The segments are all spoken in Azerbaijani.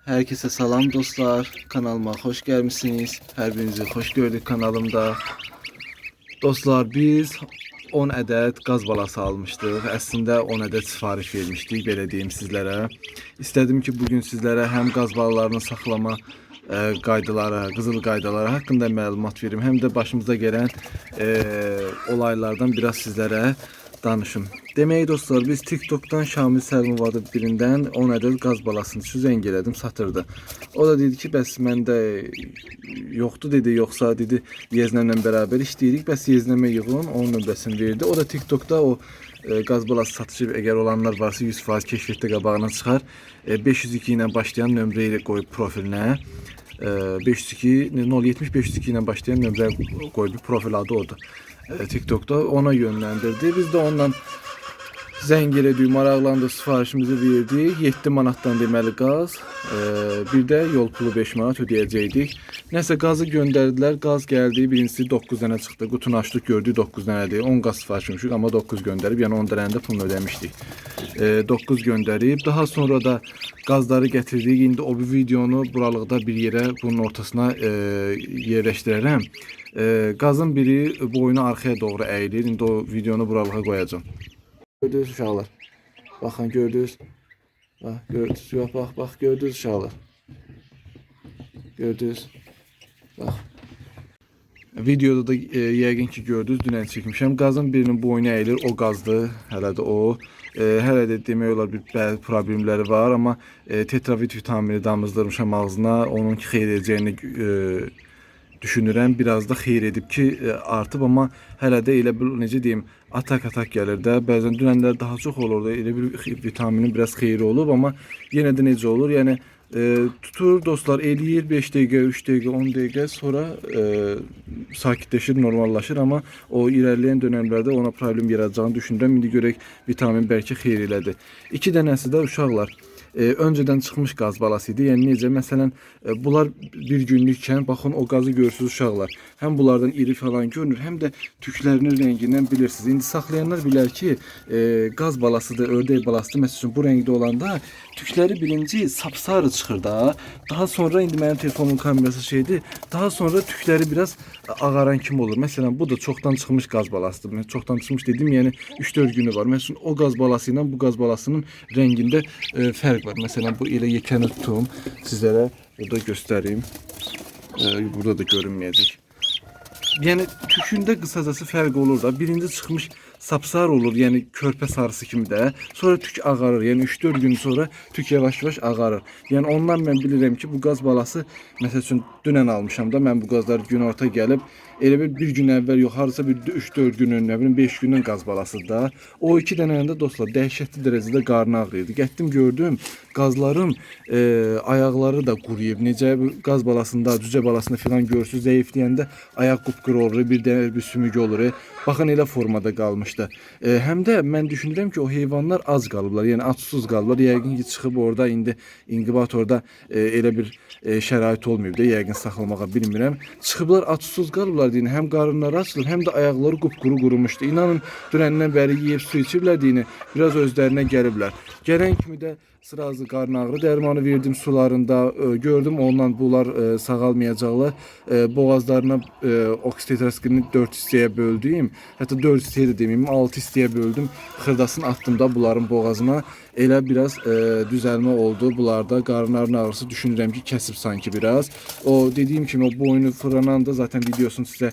Herkese salam dostlar. Kanalıma hoş gelmişsiniz. Her birinizi hoş gördük kanalımda. Dostlar, biz 10 ədəd qaz balası almışdıq. Əslində 10 ədəd sifariş vermişdik, belə deyim sizlərə. İstədim ki, bugün sizlərə həm qaz balalarını saxlama qaydaları, qızıl qaydaları haqqında məlumat verim, həm də başımıza gələn olaylardan biraz sizlərə danışım. Demək dostlar, biz TikTok'dan Şamil Səlimov adı birindən 10 ədəd qaz balasını üçün zəng elədim, satırdı. O da dedi ki, bəs məndə yoxdur dedi, yoxsa dedi yeznəmlə bərabər işləyirik, bəs yeznəmə yığın, onun nömrəsini verdi. O da TikTok'da o qaz balası satıcı əgər olanlar varsa 100% kəşfiyyatda qabağına çıxar. 502 ilə başlayan nömrə ilə qoyub profilinə. 502 070 502 ilə başlayan nömrə qoyub, profil adı odur. TikTok'da ona yönləndirdi. Biz də onunla zəng elədik, maraqlandıq, sifarişimizi verdik. 7 manatdan deməli qaz, bir də yol pulu 5 manat ödəyəcəkdik. Nəsə qazı göndərdilər. Qaz gəldi. Birincisi 9 dənə çıxdı. Qutunu açdıq, gördük 9 dənədir. 10 qaz sifariş etmişik, amma 9 göndərib. Yəni 10 dənənin də pulunu ödəmişdik. 9 göndərib. Daha sonra da qazları gətirdik. İndi o bir videonu buralıqda bir yerə bunun ortasına yerləşdirərəm. Qazın biri boynu arxaya doğru əyilir. İndi o videonu buralığa qoyacağam. Gördünüz uşaqlar. Baxın, gördünüz. Bax, gördünüz. Yox, bax, bax, gördünüz uşaqlar. Gördünüz. Bax. Videoda da yəqin ki gördünüz, dünən çəkmişəm. Qazın birinin boynu əyilir, o qazdır, hələ də o. Hələ də demək olar bir bəzi problemləri var, amma tetravit vitamini damızdırmışam ağzına, onun ki xeyir edəcəyini düşünürəm. Biraz da xeyir edib ki, artıb, amma hələ də elə bir necə deyim, atak-atak gəlir də. Bəzən dünənlər daha çox olurdu. Elə bir vitaminin biraz xeyri olub, amma yenə də necə olur? Yəni tutur dostlar, eləyir 5 dəqiqə, 3 dəqiqə, 10 dəqiqə, sonra sakitləşir, normallaşır, amma o irəliləyən dönəmlərdə ona problem yaradacağını düşünürəm. İndi görək vitamin bəlkə xeyir elədi. 2 dənəsi də uşaqlar öncədən çıxmış qaz balası idi. Yəni necə? Məsələn, bunlar bir günlükkən, baxın o qazı görürsüz uşaqlar. Həm bunlardan iri falan görünür, həm də tüklərinin rəngindən bilirsiniz. İndi saxlayanlar bilər ki, qaz balasıdır, ördək balasıdır. Məsəl üçün bu rəngdə olanda tükləri birinci sapsarı çıxır da. Daha sonra indi mənim telefonumun kamerası şeydir. Daha sonra tükləri biraz ağaran kimi olur. Məsələn, bu da çoxdan çıxmış qaz balasıdır. Mən çoxdan çıxmış dedim, yəni 3-4 günü var. Məsələn, o qaz balası ilə bu qaz balasının rəngində fərq var. Məsələn, bu elə yekəni tutum, sizlərə burada göstərim. Burada da görünməyəcək. Yəni tükündə qısacası fərq olur da. Birinci çıxmış sapsarı olur, yəni körpə sarısı kimi də. Sonra tük ağarır. Yəni 3-4 gün sonra tük yavaş-yavaş ağarır. Yəni ondan mən bilirəm ki, bu qaz balası məsəl üçün dünən almışam da mən bu qazlar günorta gəlib elə bir gün əvvəl yox, hardasa bir 3-4 günün, nə bilim 5 günün qaz balasıdır da. O iki dənənin də dostlar dəhşətli dərəcədə qarnı ağrıyırdı. Getdim gördüm, qazların ayaqları da quruyub. Necə bu qaz balasında, cücə balasında filan görürsüz, zəifləyəndə ayaq qupquru olur, bir dənə bir sümük olur. Baxın elə formada qalmışdı. Həm də mən düşünürəm ki, o heyvanlar az qalıblar, yəni ac-susuz qalıblar. Yəqin ki, çıxıb orada indi inkubatorda elə bir şərait olmayıb da, yəqin saxlamağa bilmirəm. Çıxıblar ac-susuz qalıblar deyini, həm qarınları açılır, həm də ayaqları qupquru qurumuşdu. İnanın, dünəndən bəri yeyib su içiblər deyini, biraz özlərinə gəliblər. Gələn kimi də sırazı qarın ağrı dərmanı verdim sularında, gördüm ondan bunlar sağalmayacaqlar. Boğazlarına oksitetrasiklini 4 hissəyə böldüyüm, hətta 4 hissəyə də deməyim, 6 hissəyə böldüm. Xırdasını atdım da bunların boğazına. Elə biraz düzəlmə oldu bunlarda. Qarınların ağrısı düşünürəm ki, kəsib sanki biraz. O dediyim kimi o boynu fırlanan da zaten videosunu sizə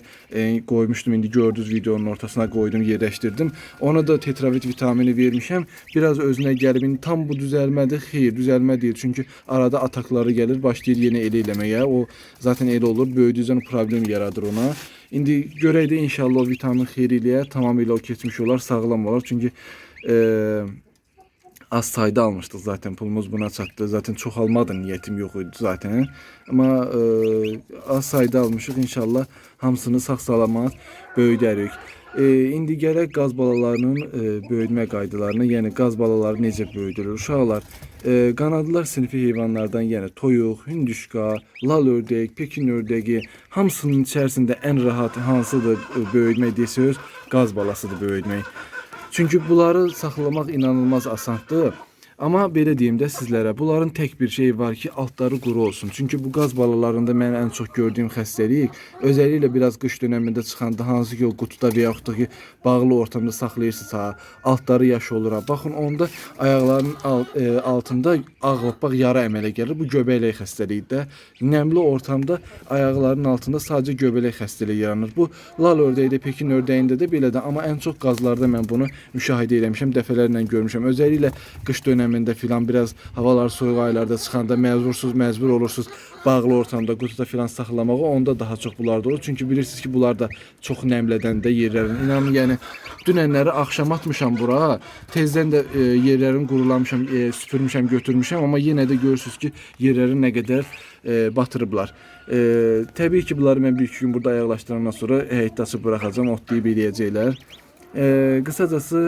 qoymuşdum. İndi gördünüz, videonun ortasına qoydum, yerləşdirdim. Ona da tetravit vitamini vermişəm. Biraz özünə gəlib. İndi tam bu düzəlmədir. Xeyr, düzəlmə deyil. Çünki arada atakları gəlir, başlayır yenə elə eləməyə. O zaten elə olur. Böyüdükcə problem yaradır ona. İndi görək də inşallah o vitamin xeyir eləyər, tamamilə o keçmiş olar, sağlam olar. Çünki az sayda almışdıq zaten, pulumuz buna çatdı. Zaten çox almadı, niyyətim yox idi zaten. Amma az sayda almışıq, inşallah hamısını sağ-salamat böyüdərik. İndi gələk qaz balalarının böyütmə qaydalarına, yəni qaz balaları necə böyüdülür? Uşaqlar, qanadlılar sinifi heyvanlardan, yəni toyuq, hündüşka, lal ördək, Pekin ördəyi, hamısının içərisində ən rahat hansıdır böyütmək desəniz, qaz balasıdır böyütmək. Çünki bunları saxlamaq inanılmaz asandır. Amma belə deyim də sizlərə, bunların tək bir şeyi var ki, altları quru olsun. Çünki bu qaz balalarında mən ən çox gördüyüm xəstəlik, özəlliklə biraz qış dönəmində çıxanda, hansı ki o qutuda və yaxud da ki bağlı ortamda saxlayırsınız ha, altları yaş olur ha. Baxın onda ayaqlarının altında ağappaq yara əmələ gəlir. Bu göbələk xəstəliyidir. Nəmli ortamda ayaqlarının altında sadəcə göbələk xəstəliyi yaranır. Bu lal ördəkdə, Pekin ördəyində də belədir, amma ən çox qazlarda mən bunu müşahidə eləmişəm, dəfələrlə görmüşəm. Özəlliklə qış dönəmində filan biraz havalar soyuq aylarda çıxanda məcbur olursunuz bağlı ortamda, qutuda filan saxlamağa, onda daha çox bunlar da olur. Çünki bilirsiniz ki, bunlar da çox nəmlədən də yerlərin. İnanın, yəni dünənləri axşam atmışam bura, tezdən də yerlərini qurulamışam, süpürmüşəm, götürmüşəm, amma yenə də görürsünüz ki, yerləri nə qədər batırıblar. Təbii ki, bunları mən bir-iki gün burada ayaqlaşdırandan sonra həyətdə açıb buraxacağam, otlayıb eləyəcəklər. Qısacası,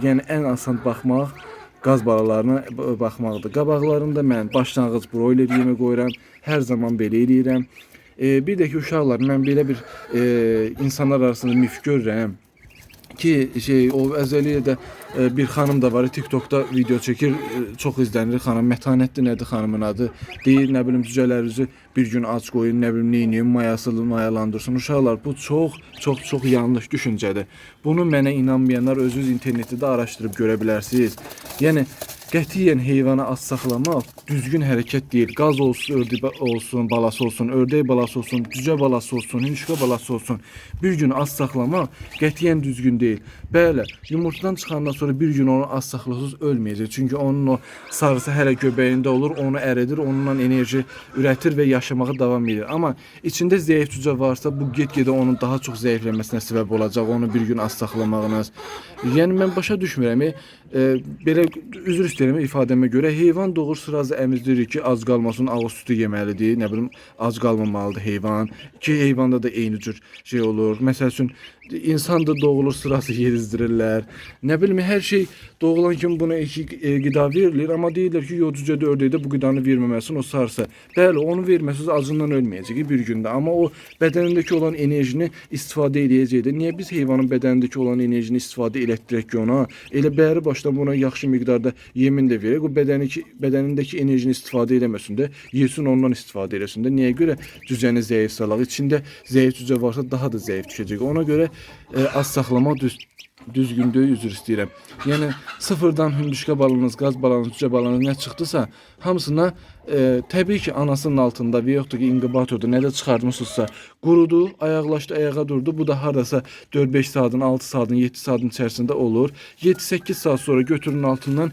yəni ən asan baxmaq qaz balalarına baxmaqdır. Qabaqlarında mən başlanğıc broiler yemi qoyuram, hər zaman belə eləyirəm. Bir də ki, uşaqlar, mən belə bir insanlar arasında mif görürəm ki, o əzəliyə də bir xanım da var, TikTokda video çəkir, çox izlənir xanım, Mətanətli nədir xanımın adı, deyir, nə bilim, cücələrinizi bir gün ac qoyun, nə bilim, neyniyim, mayasını mayalandırsın. Uşaqlar, bu çox, çox, çox yanlış düşüncədir. Bunu mənə inanmayanlar özünüz internetdə də araşdırıb görə bilərsiniz. Yəni, qətiyyən heyvanı ac saxlamaq düzgün hərəkət deyil. Qaz olsun, ördək olsun, balası olsun, ördək balası olsun, cücə balası olsun, hinduşka balası olsun. Bir gün az saxlamaq qətiyyən düzgün deyil. Bəli, yumurtadan çıxandan sonra bir gün onu az saxlasınız ölməyəcək. Çünki onun o sarısı hələ göbəyində olur, onu əridir, onunla enerji ürətir və yaşamağa davam edir. Amma içində zəif cücə varsa, bu get-gedə onun daha çox zəifləməsinə səbəb olacaq, onu bir gün az saxlamağınız. Yəni mən başa düşmürəm. Belə üzr istəyirəm ifadəmə görə, heyvan doğur sırazı əmizdirir ki, az qalmasın, ağız südü yeməlidir, nə bilim, az qalmamalıdır heyvan. Ki heyvanda da eyni cür şey olur. Məsəl üçün insan da doğulur, sırası yedizdirirlər. Nə bilim, hər şey doğulan kimi buna iki qida verilir, amma deyirlər ki, yox, cücədə, ördəkdə bu qidanı verməməlisin, o sarsa. Bəli, onu verməsəz acından ölməyəcək bir gündə, amma o bədənindəki olan enerjini istifadə eləyəcək də. Niyə biz heyvanın bədənindəki olan enerjini istifadə elətdirək ki ona? Elə bəri başdan buna yaxşı miqdarda yemin də verək, o bədənindəki enerjini istifadə eləməsin də, yesin ondan istifadə eləsin də. Niyə görə cücəni zəif salaq? İçində zəif cücə varsa daha da zəif düşəcək. Ona görə az saxlamaq düzgün deyil, üzr istəyirəm. Yəni sıfırdan hündüşka balınız, qaz balınız, cücə balınız nə çıxdısa, hamısına təbii ki, anasının altında və yoxdur ki, inkubatorda nə də çıxartmışsınızsa, qurudu, ayaqlaşdı, ayağa durdu. Bu da hardasa 4-5 saatın, 6 saatın, 7 saatın içərisində olur. 7-8 saat sonra götürün altından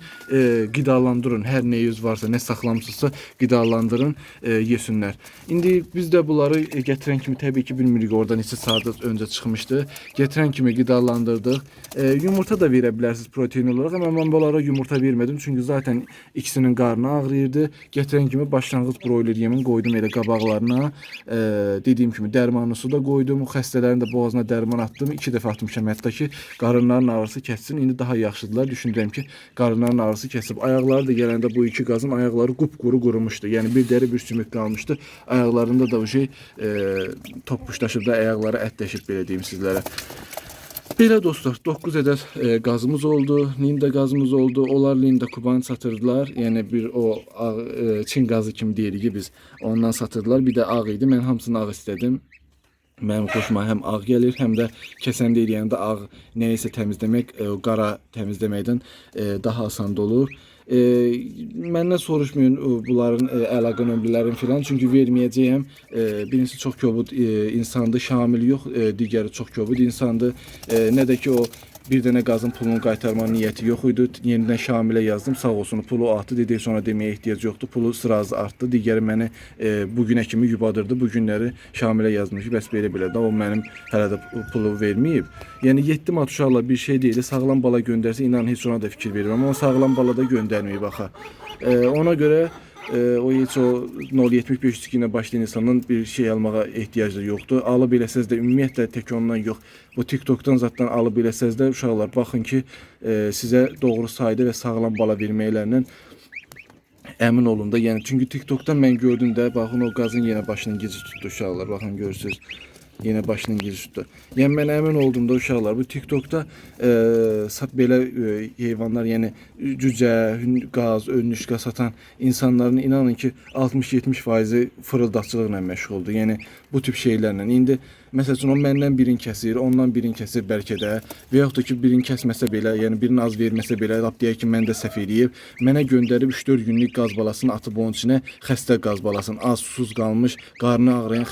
qidalandırın. Hər neyiniz varsa, nə saxlamısınızsa qidalandırın, yesinlər. İndi biz də bunları gətirən kimi təbii ki, bilmirik orada neçə saat öncə çıxmışdı. Gətirən kimi qidalandırdıq. Yumurta da verə bilərsiniz protein olaraq, amma mən bunlara yumurta vermədim. Çünki zaten ikisinin qarnı ağrıyırdı. Gətirən kimi başlanğıc broiler yemin qoydum elə qabaqlarına. Dediyim kimi dərmanlı su da qoydum. Xəstələrin də boğazına dərman atdım. 2 dəfə atmışam hətta ki, qarınların ağrısı kəssin. İndi daha yaxşıdırlar. Düşünürəm ki, qarınların ağrısı kəsib. Ayaqları da gələndə bu iki qazın ayaqları qupquru qurumuşdu. Yəni bir dəri bir sümük qalmışdı. Ayaqlarında da o şey topuşlaşıb da ayaqları ətləşib, belə deyim sizlərə. Belə dostlar, 9 ədəd qazımız oldu, Linda qazımız oldu. Onlar Linda Kubanı satırdılar. Yəni bir o ağ, Çin qazı kimi deyirik ki, biz ondan satırdılar. Bir də ağ idi. Mən hamısını ağ istədim. Mənim xoşuma həm ağ gəlir, həm də kəsəndə eləyəndə ağ nəyisə təmizləmək, qara təmizləməkdən daha asan olur. Məndən soruşmayın bunların əlaqə nömrələrini filan, çünki verməyəcəyəm. Birincisi çox kobud insandır, Şamil yox, digəri çox kobud insandır. Nə də ki o bir dənə qazın pulunu qaytarma niyyəti yox idi. Yenidən Şamilə yazdım, sağ olsun pulu atdı, dedi sonra deməyə ehtiyac yoxdur. Pulu sırazı artdı. Digəri məni bu günə kimi yubadırdı. Bu günləri Şamilə yazdım ki, bəs belə-belə də o mənim hələ də pulu verməyib. Yəni 7 manat uşaqla bir şey deyil. Sağlam bala göndərsə inan heç ona da fikir vermirəm. Amma sağlam bala da göndərməyib axı. Ona görə o heç o 0.75 ilə başlayan insandan bir şey almağa ehtiyacı yoxdur. Alıb eləsəz də ümumiyyətlə tək ondan yox. Bu TikTokdan zaten alıb eləsəz də uşaqlar baxın ki, sizə doğru sayda və sağlam bala verməklərlə əmin olun da. Yəni çünki TikTokdan mən gördüm də, baxın o qazın yenə başının geci tutdu uşaqlar. Baxın görürsüz. Yenə başının gecisi tutdu. Yəni mən əmin oldum da uşaqlar, bu TikTokda belə heyvanlar, yəni cücə, qaz, önüşqa satan insanların inanın ki 60-70 faizi fırıldaqçılıqla məşğuldur. Yəni bu tip şeylərlə. İndi məsəl üçün o məndən birini kəsir, ondan birini kəsir bəlkə də və yaxud da ki birini kəsməsə belə, yəni birini az verməsə belə, lap deyək ki mən də səhv eləyib, mənə göndərib 3-4 günlük qaz balasını atıb onun içinə, xəstə qaz balasını, az susuz qalmış, qarnı ağrıyan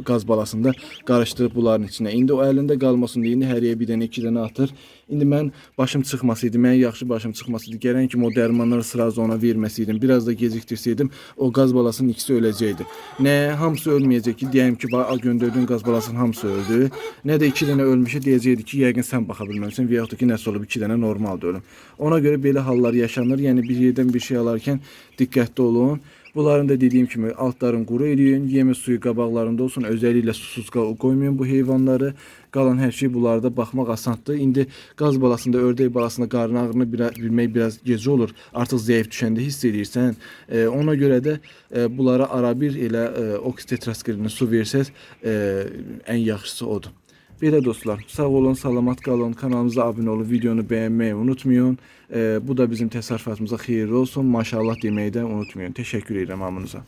qaz balasını da qarışdırıb bunların içinə. İndi o əlində qalmasın deyə indi həriyə bir dənə, iki dənə atır. İndi mən başım çıxmasaydı, mənim yaxşı başım çıxmasaydı, gələn kimi o dərmanları sırası ona verməsəydim, biraz da gecikdirsəydim, o qaz balasının ikisi öləcəkdi. Nə hamısı ölməyəcək ki, deyəm ki, bax göndərdiyin qaz balasının hamısı öldü. Nə də iki dənə ölmüşə deyəcəkdi ki, yəqin sən baxa bilməmisən və yaxud da ki, nəsə olub, iki dənə normaldır ölüm. Ona görə belə hallar yaşanır. Yəni bir yerdən bir şey alarkən diqqətli olun. Bunların da dediyim kimi altlarını quru eləyin, yemi suyu qabaqlarında olsun, özəlliklə susuz qoymayın bu heyvanları. Qalan hər şey bunlarda baxmaq asandır. İndi qaz balasında, ördək balasında qarın ağrını bilmək biraz gec olur. Artıq zəif düşəndə hiss eləyirsən. Ona görə də bunlara arabir elə oksitetraskilini su versəz ən yaxşısı odur. Belə dostlar, sağ olun, salamat qalın, kanalımıza abunə olun, videonu bəyənməyi unutmayın. Bu da bizim təsərrüfatımıza xeyirli olsun. Maşallah deməyi də unutmayın. Təşəkkür edirəm hamınıza.